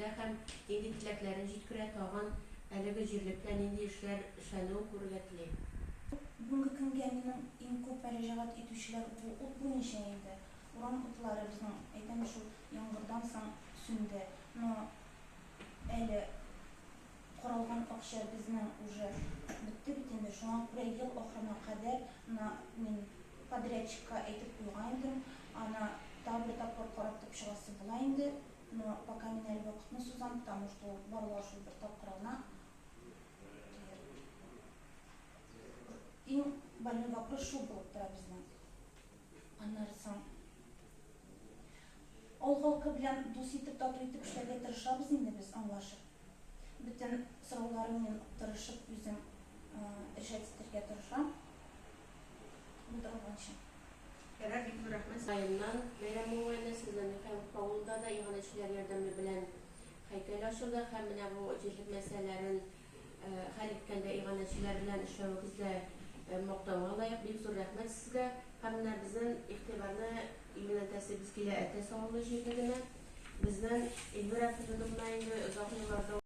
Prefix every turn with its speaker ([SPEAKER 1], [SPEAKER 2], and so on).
[SPEAKER 1] күңелендә һәм нинди теләкләрен җиткерә, тагын әлеге җирлектә нинди эшләр эшләнүен күрергә тели.
[SPEAKER 2] Бүгенге көнгә минем иң күп мөрәҗәгать итүчеләр бу ут буенча инде. Урам утлары безнең, әйтәм шул яңгырдан соң сүнде. Но әле каралган акча безнең уже бетте бит инде, шуңа күрә ел ахырына кадәр менә мин подрядчикка әйтеп куйган идем, аны тагы бер тапкыр каратып чыгасы була инде, но пока мин әле вакытны сузам, потому что ул барлыгы шул бер тапкыр гына Иң больной вопрос шул булып тора безнең. Аннары соң авыл халкы белән дус итеп, тату итеп эшләргә тырышабыз инде без, аңлашып. Бөтен сорауларын мин тырышып үзем решать итәргә тырышам. Булдырылганча.
[SPEAKER 1] Ярар, бик зур рәхмәт. Районнан бәйрәм уңаена сезнең Михайловка авылында да иганәчеләр ярдәме белән һәйкәл ачылды һәм менә бу җирлек мәсьәләләрен хәл иткәндә иганәчеләр белән эшләвегез дә мактауга лаек. Бик зур рәхмәт сезгә. Һәм менә безнең игътибарны юнәлтәсебез килә Әтәс авылы җирлегенә. Безнең Эльвира Федотовна инде озак еллар дәвамында.